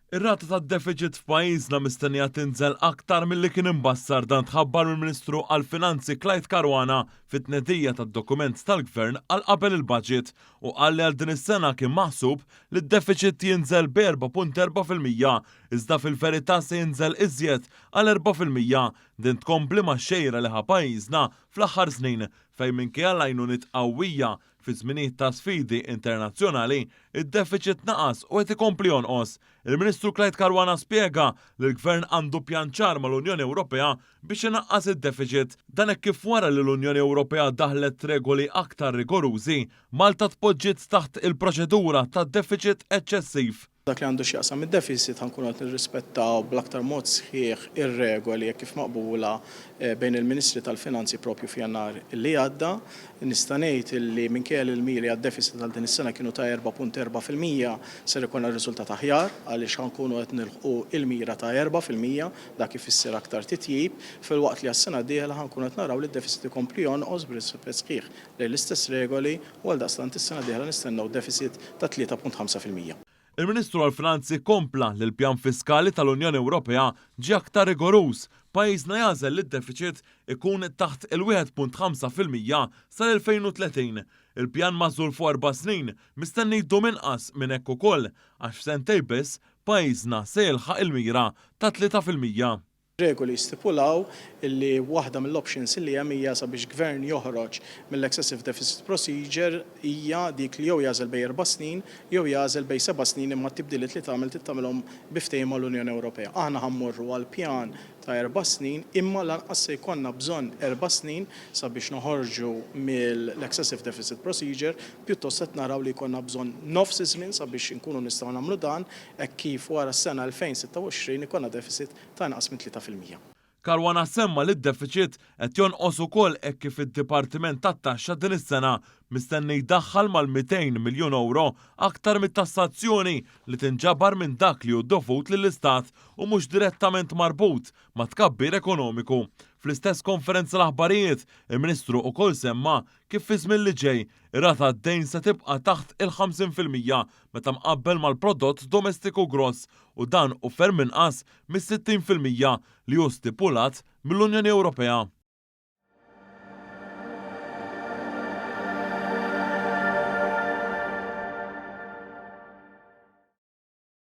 Ir-rata tad-defiċit f'pajjiżna mistennija tinżel aktar milli kien imbassar dan tħabbar mill-Ministru għall-Finanzi Clyde Caruana fit-tnedija tad-dokument tal-Gvern għal qabel il-Budget u qal li għal din is-sena kien maħsub li d-defiċit jinżel b'4.4% iżda fil-verità se jinżel iżjed għal 4%. Din tkompli max-xejra li ħa pajjiżna fl-aħħar snin fejn minkejja l-għajnuniet qawwija Fi żminijiet ta' sfidi internazzjonali, id-defiċit naqas u qed ikompli jonqos. Il-Ministru Clyde Caruana spjega li l-Gvern għandu pjan ċar mal-Unjoni Ewropea biex inaqqas id-defiċit. Dan hekk kif wara li l-Unjoni Ewropea daħlet regoli aktar rigorużi, Malta tpoġġiet taħt il-proċedura ta' defiċit eċċessiv. Dak li għandu x'jaqsam id-deficit ħa nkunu qed nirrispettaw bl-aktar mod sħiħ ir-regoli hekk kif maqbula bejn il-Ministri tal-Finanzi proprju f'Jannar li għadda. Nista' ngħid li minkejja li l-miri għad-deficit għal din is-sena kienu ta' 4.4%, ser ikollna riżultat aħjar għaliex ħa nkunu qed nilħqu l-mira ta' 4%, dak ifisser aktar titjib, filwaqt li għas-sena d-dieħla ħa nkunu qed naraw li d-deficit ikompli jonqos b'rispett sħiħ lejn l-istess regoli u għaldaqstant is-sena d-dieħla nistennew deficit ta' 3.5%. Il-Ministru għall-Finanzi kompla li l-pjan fiskali tal-Unjoni Ewropea ġie aktar rigoruż, pajjiżna jagħżel li d-defiċit ikun taħt il-1.5% sal-2030. Il-pjan magħżul fuq erba' snin mistenni jdum inqas minn hekk ukoll għax f'sentejn biss pajjiżna se jilħaq il-mira ta' 3%. Regoli jistipulaw li waħda mill-options li hemm hija sabiex gvern joħroġ mill-excessive deficit procedure hija dik li jew jagħżel bejn erba' snin jew jagħżel bejn seba' snin imma t-tibdiliet li tagħmel trid tagħmilhom bi ftehim mal-Unjoni Ewropea. Aħna ħa mmorru għal pjan ta' erba' snin imma lanqas se jkollna bżonn erba' snin sabiex noħorġu mill-excessive deficit procedure, pjuttost qed naraw li jkollna bżonn nofs iż-żmien sabiex inkunu nistgħu nagħmlu dan hekk kif wara s-sena 2026 ikollna deficit ta' inqas minn 3%. Caruana semma li d-defiċit qed jonqos ukoll hekk kif id-Dipartiment tat-Taxxa din is-sena mistenni jdaħħal mal-200 miljun ewro aktar mit-tassazzjoni li tinġabar minn dak li hu dovut lill-Istat u mhux direttament marbut mat-tkabbir ekonomiku. Fl-istess konferenza l-aħbarijiet, il-Ministru ukoll semma kif fiż-żmien li ġej, ir-rata d-dejn se tibqa' taħt il-50% meta mqabbel mal-prodott domestiku gross u dan hu ferm inqas mis-60% li hu stipulat mill-Unjoni Ewropea.